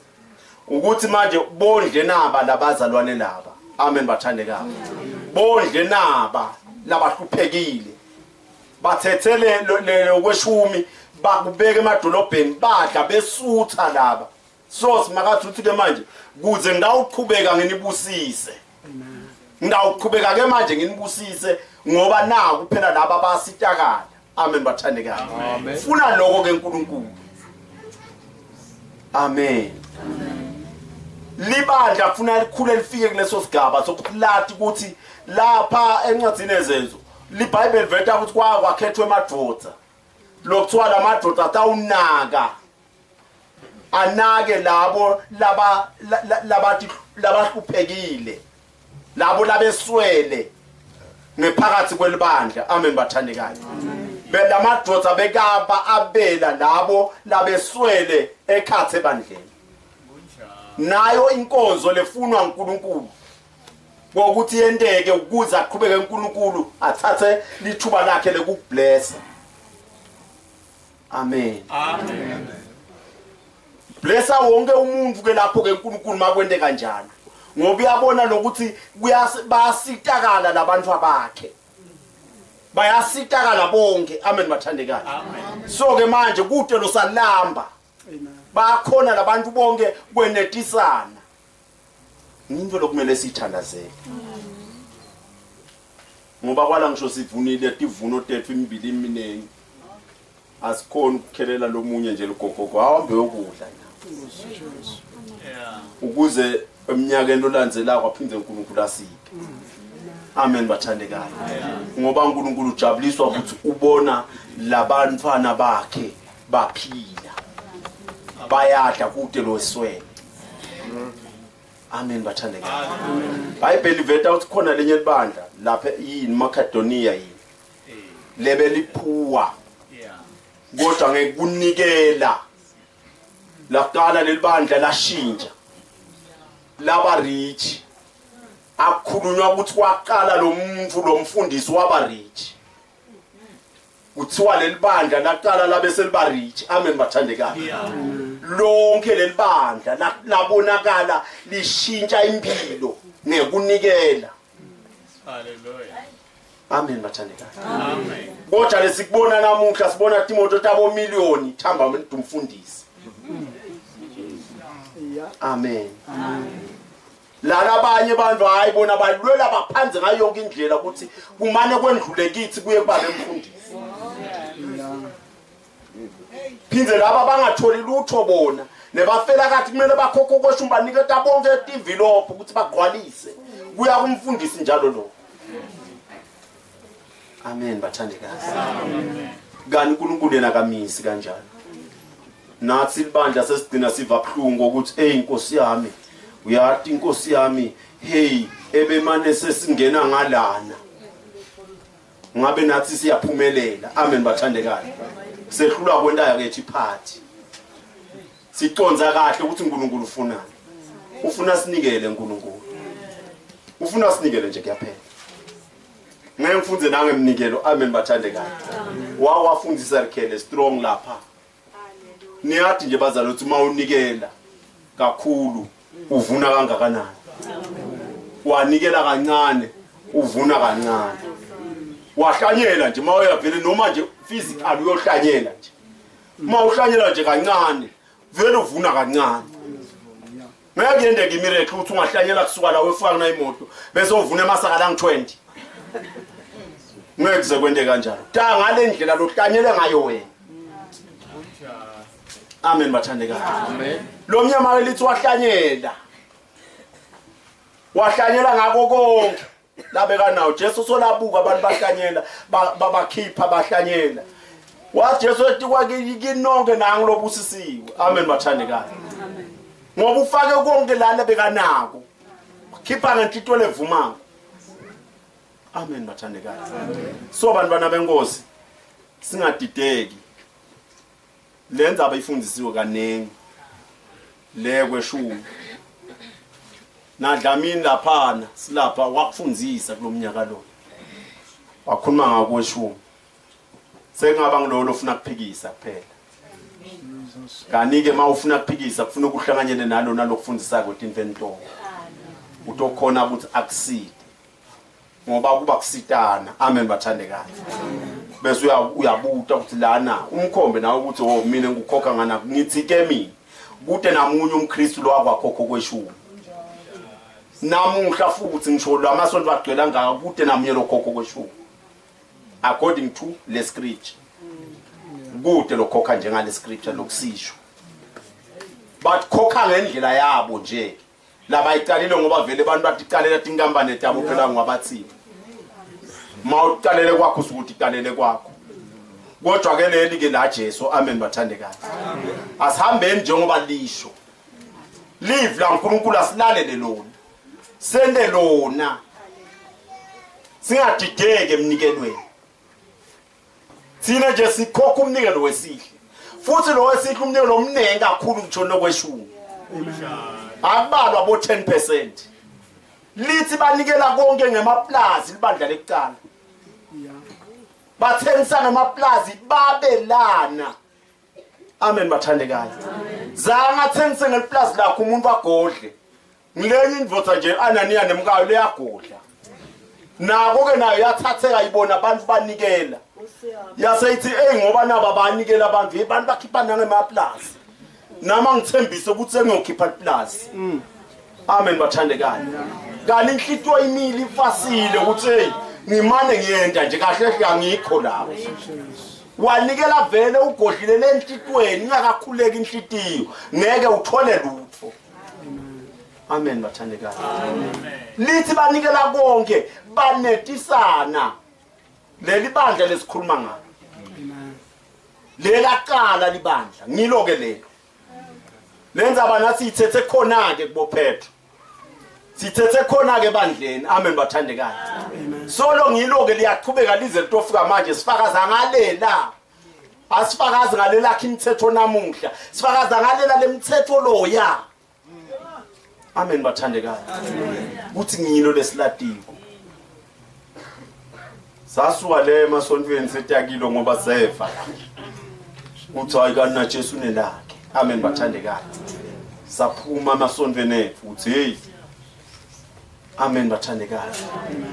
Ukuthi manje bondle naba labazalwane laba. Amen bathandekayo. Bondle naba labahluphekile. Bathethele lokweshumi bakubeka emadolobheni badla besutha laba. So Simakathe uthi ke manje kuze ngidawuqhubeka nginibusise. Ngidawuqhubeka ke manje nginibusise ngoba naku phela laba basitakala. Amen bathandekayo. Funa lokho ke uNkulunkulu. Amen. Libandla kufuna likhule lifike kuleso sigaba sokuthi ukuthi lapha encwadini ezenzo liBhayibheli veta ukuthi kwakhethwa emadoda. Lokuthiwa lamadoda atawunaka anake labo laba labathi labahluphekile labo labeswele ngephakathi kwelibandla. Amen bathandekayo. Belamadoda bekaba abela labo labeswele ekhathe ebandleni. Nayo inkonzo lefunwa uNkulunkulu ngokuthi yenteke ukuze aqhubeke uNkulunkulu athathe lithuba lakhe lokublessa. Amen. Amen. Blessa wonke umuntu ke lapho ke uNkulunkulu makwente kanjalo. Ngoba uyabona lokuthi bayasitakala labantu abakhe. Bayasitakala bonke. Amen bathandekayo. Amen. So ke manje kude losalamba. Amen. Bakhona labantu bonke kwenetisana. Into lokumele sithandazele. Ngoba kwala ngisho sivunile tivuno tethu imibili iminingi. Asikhona ukukhelela lomunye nje lugogogo ahambe yokudla na. Yeah. Ukuze eminyakeni olandzelako aphinde uNkulunkulu asiphe. Amen bathandekayo. Ngoba uNkulunkulu ujabuliswa ukuthi ubona labantwana bakhe baphila. Bayadla kude loswele. Amen bathandekayo. iBhayibheli liveta ukuthi khona lenye libandla lapha yini Macedonia yini. Lebe liphuwa Yeah. kodwa ngekunikela laqala lelibandla lashintsha laba rich. Akukhulunywa ukuthi kwaqala lo muntu lo mfundisi waba rich. Kuthiwa lelibandla laqala labe seliba rich. Amen bathandekayo. Yeah. Lonke lelibandla labonakala lishintsha impilo ngekunikela. Hallelujah. Amen bathandekayo. Amen. Kodwa lesikubona namuhla sibona timoto tabo million thamba umuntu umfundisi. Amen. Lala abanye abantu hayi bona balwela baphanze ngayo yonke indlela ukuthi kumane kwendlule kithi kuye kuba bemfundisi. Phindze laba bangatholi lutho bona nebafela kathi kumele bakhokho kweshumi baniketa bonke tivilopho ukuthi bagcwalise kuya kumfundisi njalo lo. Amen bathandekazi. Kani uNkulunkulu yena kamisi kanjalo. Nathi libandla sesigcina siva buhlungu ukuthi hey Nkosi yami, uyathi Nkosi yami, hey ebemane sesingena ngalana. Ngabe nathi siyaphumelela. Amen bathandekayo. Sehlulwa kwenta yakethu iphathi. Siconza kahle ukuthi uNkulunkulu ufunani. Ufuna sinikele uNkulunkulu. Ufuna sinikele nje kuyaphela. Ngeke ngifunde nangemnikelo. Amen bathandekayo. Wawafundisa Rikhele strong lapha. Niyathi nje bazali ukuthi uma unikela kakhulu uvuna kangakanani. Wanikela kancane uvuna kancane. Wahlanyela nje mawuya vele noma nje physical uyohlanyela nje. Uma uhlanyela nje kancane vele uvuna kancane. Ngeke yendeke imiracle ukuthi ungahlanyela kusuka la wefaka na imoto bese uvuna emasaka lang 20. Ngeke kuze kwente kanjalo. Ta ngale ndlela lohlanyele ngayo wena. Amen bathandekayo. Amen. Lo mnyama lithi wahlanyela. Wahlanyela ngako konke. Labeka nawo Jesu solabuka abantu bahlanyela babakhipha bahlanyela. Wa Jesu ethi kwakinonke nangu lobusisiwe. Amen bathandekayo. Amen. Ngoba ufake konke lana bekanako. Khipha ngenhlito levumako. Amen bathandekayo. So bantwana benkosi singadideki. Le ndzaba ifundisiwe kaningi. Le kweshumi. Nadlamini laphana silapha wakufundisa kulomnyaka lo. Wakhuluma ngakweshumi. Sengaba ngilowo lofuna kuphikisa kuphela. Kanti ke mawufuna kuphikisa kufuna ukuhlanganyele nalo nalokufundisa kwetintfo utokhona ukuthi akuside. Ngoba kuba kusitana. Amen bathandekayo. Bese uyabuta ukuthi lana umkhombe nawe ukuthi oh mina ngikukhokha ngana ngithi ke mina kude namunye umKristu lo akwakhokho kweshumi. Namuhla futhi ngisho lamasonto agcwele angaka kude namunye lokhokho kweshumi. According to le scripture. Kude lokhokha njengale scripture lokusisho. But khokha ngendlela yabo nje. Labayicalile ngoba vele abantu baticalela tinkampani tabo phela ngabathini. Mawuqalele kwakho usukuthi iqalele kwakho. Kodwa ke leli ke la Jesu amen bathandekayo. Asihambeni njengoba lisho. Live la uNkulunkulu asilalele lona. Sende lona. Singadideki emnikelweni. Thina nje sikhokha umnikelo wesihle. Futhi lo wesihle umnikelo omningi kakhulu ngitsho nokweshumi. Akubalwa bo 10%. Lithi banikela konke ngemaplazi libandla lekuqala. Bathengisa ngamaplazi babelana. Amen bathandekayo. Zange athengise ngeliplazi lakho umuntu agodle. Ngilenye indvodza nje Ananiya nemkayo leyagodla. Nako ke nayo yathatheka ibona abantu banikela. Yase ithi hey ngoba naba banikela abantu abantu bakhipha nangemaplazi. Nama ngithembise ukuthi sengiyokhipha iplazi. Amen bathandekayo. Kanti inhlitiyo imile ifasile ukuthi hey ngimane ngiyenda nje kahle hle angikho lapho. Wanikela vele ugodlile lenhlitweni ingakakhuleki inhlitiyo ngeke uthole lutho. Amen bathandekayo. Lithi banikela konke banetisana. Leli bandla lesikhuluma ngalo. Lelaqala libandla ngilo ke lelo. Lenza bana sithethe khona ke kubo Petro. Sithethe khona ke ebandleni. Amen bathandekayo. Solo ngilo ke liyaqhubeka lize litofika manje sifakaza ngalela. Asifakazi ngalela imithetho namuhla. Sifakaza ngalela lemithetho loya. Amen bathandekayo. Kuthi ngilo lesilatiko. Sasuka le emasontweni setakilo ngoba seva. Uthi hayi kanti na Jesu unelakhe. Amen bathandekayo. Saphuma emasontweni ethu uthi hey. Amen bathandekayo.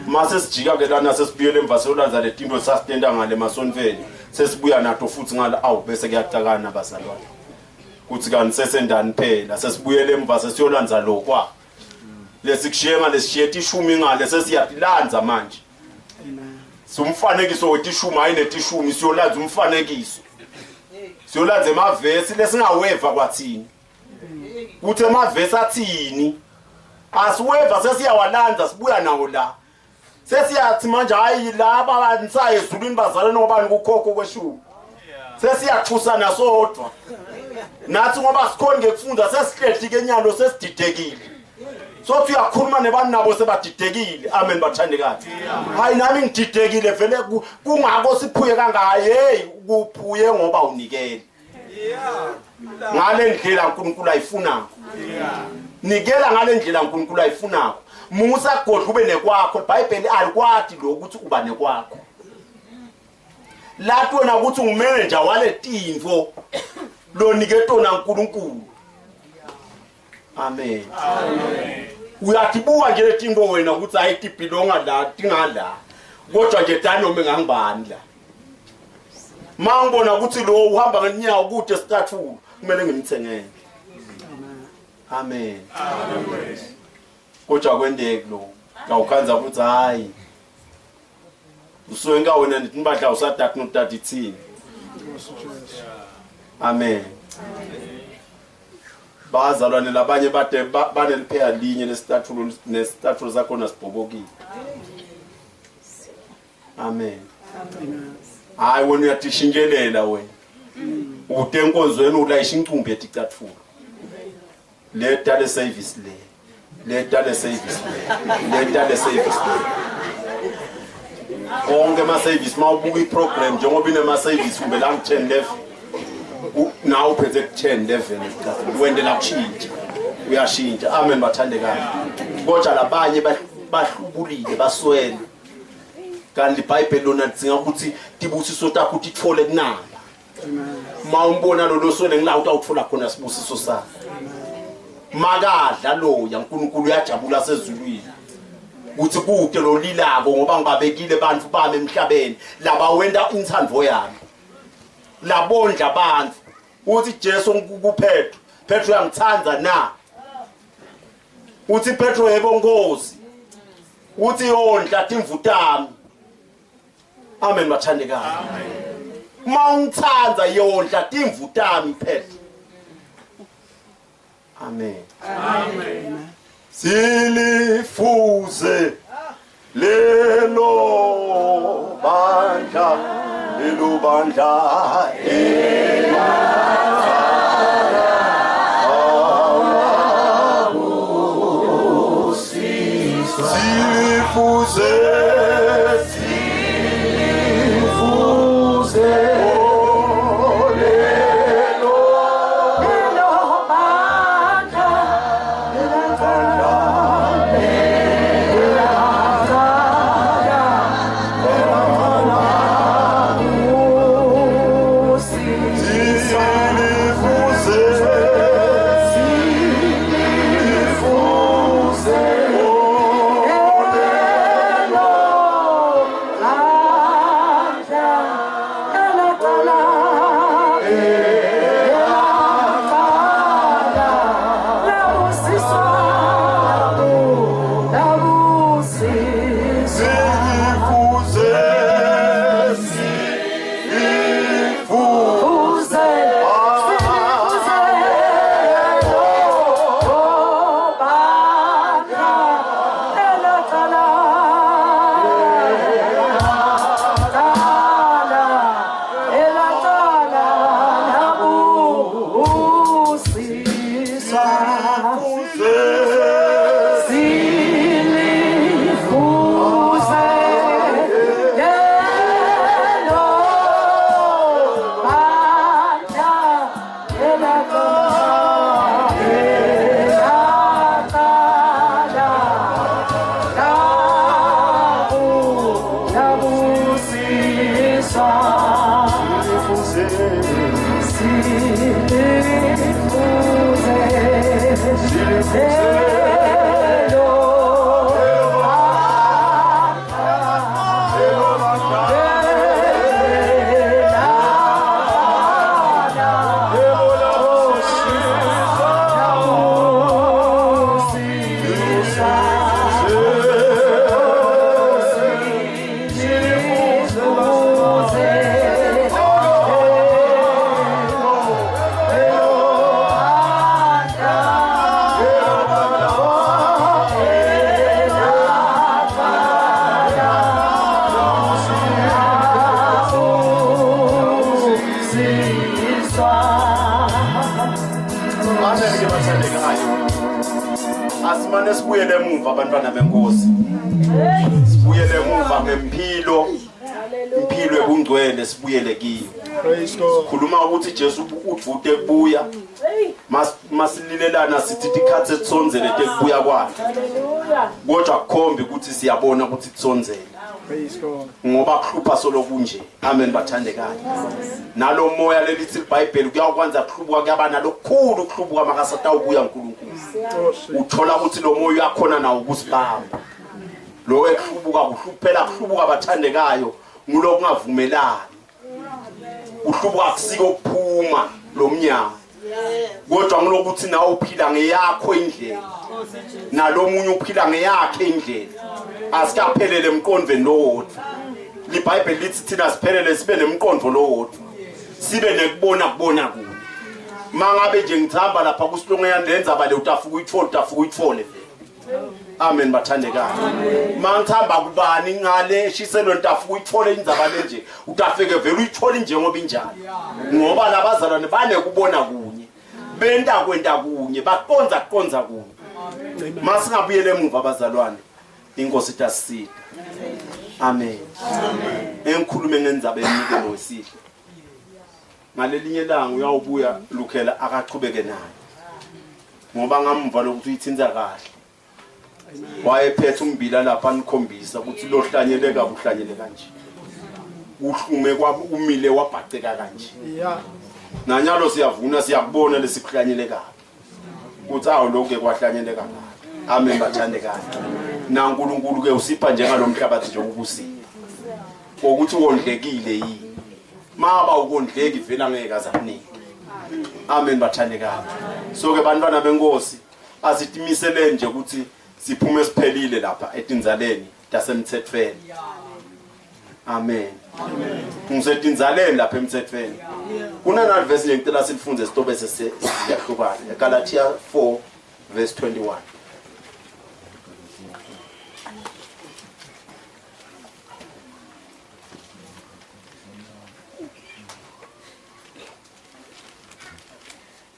Mase sijika ke lana sesibuyele emva seyolanza letinto sasitenda ngale emasontweni. Sesibuya nato futhi ngala awu bese kuyacakana bazalwane. Kuthi kanti sesendani phela sesibuyele emva sesiyolanza lokwa. Lesikushiye ngale sishiye tishumi ngale sesiyatilanza manje. Sumfanekiso wetishumi hayi netishumi siyolanza umfanekiso. Siyolanza emavesi lesingaweva kwathini. Kuthi emavesi athini? Asiweva sesiyawalanza sibuya nawo la. Sesiyathi manje hayi laba bansaye ezulwini bazalwane ngoba nikukhokho kweshumi. Sesiyathusana sodwa. Nathi ngoba sikhona ngekufunda sesihlehle ke nyalo sesididekile. Sothi uyakhuluma nebantu nabo sebadidekile. Amen bathandekayo. Hayi nami ngididekile vele kungako siphuye kangaka. Hey kuphuye ngoba unikele. Ngale ndlela uNkulunkulu ayifunako. Nikela ngale ndlela uNkulunkulu ayifunako. Musa godla ube nekwakho. iBhayibheli alikwati lokuthi uba nekwakho. Lathi wena ukuthi ungumanager wale tinfo loniketona uNkulunkulu. Amen. Amen. Uyatibuka nje letinto wena ukuthi hayi tibhilonga la tingala. Kodwa nje danome ngangibani la. Mangibona ukuthi lo uhamba ngenyawo kude sicathulo kumele ngimthengele. Amen. Amen. Kodwa kwendeki lo. Ngawukhanza ukuthi hayi. Usuke nka wena ndithi nibadla usadati nodati ithini. Amen. Bazalwane labanye bade banelipheya linye lesicathulo nesicathulo sakhona sibhobokile. Amen. Hayi wena uyatishintshelela wena. Ude enkonzweni ulayisha incumbi yeticathulo. Le tale service le. Le tale service le. Le tale service le. Konke ama service mawubuka iprogram njengoba inema service kumbe la 10 level. Nawe uphethe 10 level wendela kushintsha. Uyashintsha. Amen bathandekayo. Kodwa labanye bahlubulile baswele. Kanti iBhayibheli lona lidzinga ukuthi tibusiso takho utitfole kunamba. Ma umbona lo loswele ngila utawutfola khona sibusiso sakho. Makadla loya uNkulunkulu uyajabula sezulwini. Kuthi kude lolilako ngoba ngibabekile bantu bami emhlabeni laba wenta intsandvo yami. Labondla abantu. Uthi Jesu kuPetro, Petro uyangithanda na? Uthi Petro yebo Nkosi. Uthi yondla timvu tami. Amen bathandekayo. Amen. Uma ungithanda yondla timvu tami Petro. Amen. Amen. Silifuze lelo bandla lelo bandla Silifuze silifuze lelo Asimane sibuyele emuva abantwana benkosi. Sibuyele emuva ngempilo. Impilo ebungcwele sibuyele kiyo. Praise God. Khuluma ukuthi Jesu udvute kubuya. Masililelana sithi tikhatsi etsondzele tekubuya kwakhe. Kodwa kukhombi ukuthi siyabona ukuthi tsondzele. Praise God. Ngoba kuhlupha solokunje. Amen bathandekayo. Nalo moya lelithi iBhayibheli kuyakwenza kuhlubuka kuyaba nalokukhulu kuhlubuka makasatawubuya uNkulunkulu. Uthola ukuthi lo moya uyakhona nawo ukusibamba. Lo ekuhlubuka kuhluphela kuhlubuka bathandekayo ngulokungavumelani. Uhlubuka kusiko ukuphuma lo mnyango. Kodwa ngilokuthi nawe uphila ngeyakho indlela. Nalomunye uphila ngeyakhe indlela. Asikaphelele emqondweni lowodwa. LiBhayibheli lithi thina siphelele sibe nemqondo lowodwa. Sibe nekubona kubona kunye. Mangabe nje ngithamba lapha kusilongo yandenza le utafuka uyithole utafuka uyithole vele. Amen bathandekayo. Mangithamba kubani ngale eshiselweni tafuka uyithole indzaba lenje utafike vele uyithole njengoba injalo. Ngoba labazalwane banekubona kunye. Benta kwenta kunye, baqonza kuqonza kunye. Masingabuyele emuva abazalwane. Inkosi itasisida. Amen. Engikhulume ngendzaba emnikelo wesihle. Ngalelinye ilanga uyawubuya Lukhela akachubeke naye. Ngoba ngamva lokuthi uyithinta kahle. Wayephethe umbila lapha anikhombisa ukuthi lohlanyele kabi uhlanyele kanje. Uhlume umile wabhaceka kanje. Yeah. Nanyalo siyavuna siyakubona lesikuhlanyele kabi. Uthi awu lokho kwahlanyeleka kabi. Amen bathandekayo. Na uNkulunkulu ke usipha njengalomhlabathi nje ubusipha. Ukuthi wondlekile yini. Maba ukondleki vela ngeke azakunike. Amen bathandekayo. So ke bantwana benkosi asitimiseleni nje ukuthi siphume siphelile lapha etinzaleni tasemthethweni. Amen. Ngisetinzaleni lapha emthethweni. Kunana verse nje ngicela silifunde sitobe sesiyahlukana. Galatia 4 verse 21.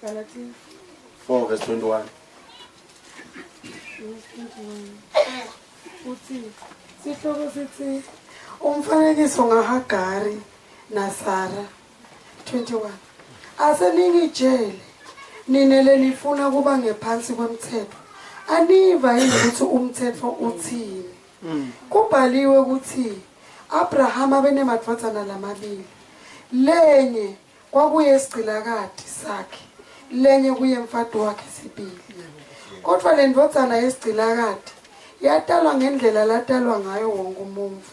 Galatia 4 verse 21. Verse 21. Uthi sihloko sithi umfanekiso ngaHagari naSara 21. Aseningitshele nina lenifuna kuba ngephansi kwemthetho. Aniva yini ukuthi umthetho uthini? Kubhaliwe ukuthi Abraham abenemadvodzana lamabili. Lenye kwakuyesigcilakati sakhe, lenye kuye mfati wakhe sibili. Kodwa le ndvodzana yesigcilakati yatalwa ngendlela latalwa ngayo wonke umuntfu.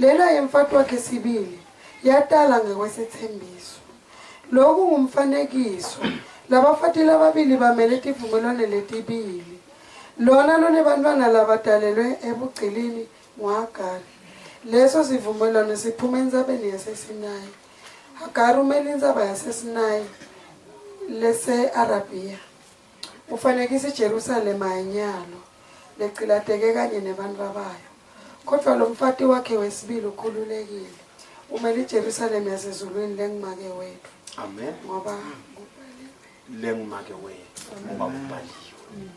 Lena yemfati wakhe sibili yatala ngekwesethembiso. Lokhu ngumfanekiso. Labafati lababili bamele tivumelwane letibili. Lona lonebantwana labadalelwe ebugcilini nguHagari. Leso sivumelwano siphuma entsabeni yaseSinayi. Hagari umele intsaba yaseSinayi lese-Arabiya. Ufanekisa iJerusalema yenyalo lecillateke kanye nebantfu bayo. Kodwa lo mfati wakhe wesibili ukhululekile. Umele iJerusalema yasezulwini lengumake wethu. Amen. Ngoba Lengumake wethu ngoba kubhaliwe.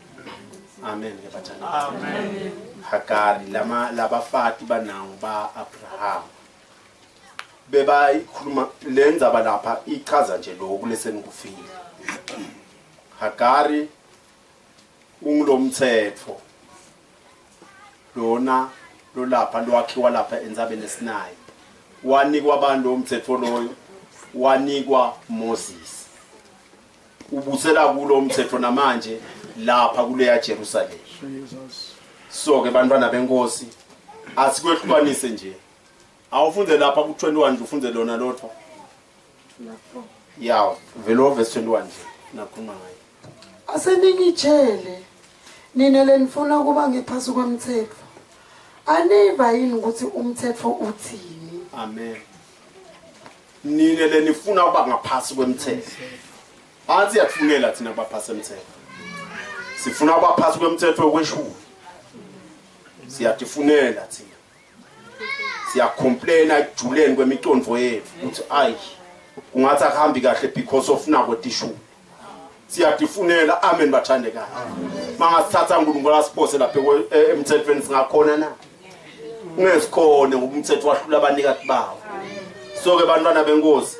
Amen ke bathandekayo. Amen. Hagari lama labafati banawo ba Abraham. Bebayikhuluma lendzaba lapha ichaza nje lokhu lesenikufile. Hagari ungulomthetho lona lolapha lwakhiwa lapha entsabeni eSinayi. Wanikwa abantu umthetho loyo wanikwa Moses. Ubusela kulo umthetho namanje lapha kuleya Jerusalem. Jesus. So ke bantwana benkosi asikwehlukanise nje. Awufunde lapha ku21 nje ufunde lona lodwa. lapho Ya, vele verse 21 nje nakhuluma ngayo. Aseningitshele nina lenifuna kuba ngephasi kwemthetho. Aniva yini ukuthi umthetho uthini? Amen. Nine lenifuna ukuba ngaphasi kwemthetho. Athi yakufunela thina kuba phasi emthetho. Sifuna ukuba phasi kwemthetho kweshumi. Siyatifunela thina. Siyacomplaina ekujuleni kwemicondo yethu ukuthi ayi kungathi akuhambi kahle because of nako tishumi. Siyatifunela amen bathandekayo. Mangasithatha uNkulunkulu asiphose lapha emthethweni singakhona na? Ungesikhone ngoba umthetho wahlula abanikati bawo. So ke bantwana benkosi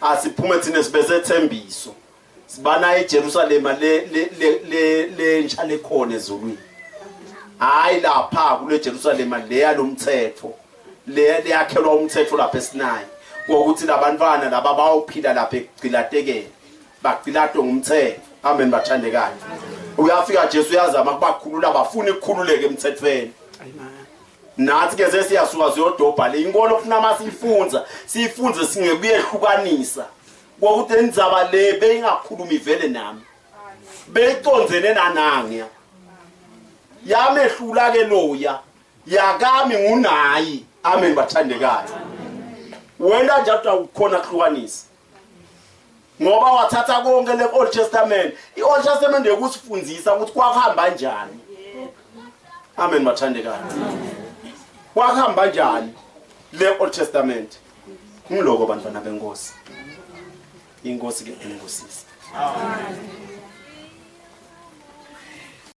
asiphume thina sibe sethembiso. Sibana eJerusalema le le le lentsha lekhona ezulwini. Hayi lapha kule Jerusalema leya lomthetho. Le leyakhelwa umthetho lapha eSinayi. Ngokuthi labantwana laba bawuphila lapha ekugcilatekeni. Bagcilatwe ngumthetho. Amen bathandekayo. Uyafika Jesu uyazama kubakhulula bafuna ukukhululeka emthethweni. Amen. Nathi ke sesiyasuka siyodobha le inkolo kufuna masiyifunza siyifunze singekuyehlukanisa kokuthi endzaba le beyingakhulumi vele nami beyicondzene nanangiya yamehlula ke loya yakami ngunayi. Amen bathandekayo. Wena nje awukhona kuhlukanisa ngoba wathatha konke le Old Testament. I-Old Testament yokusifundisa ukuthi kwakuhamba kanjani. Amen bathandekayo. Kwakuhamba kanjani le Old Testament? Ngiloko bantwana benkosi. Inkosi ke ingibusise. Amen.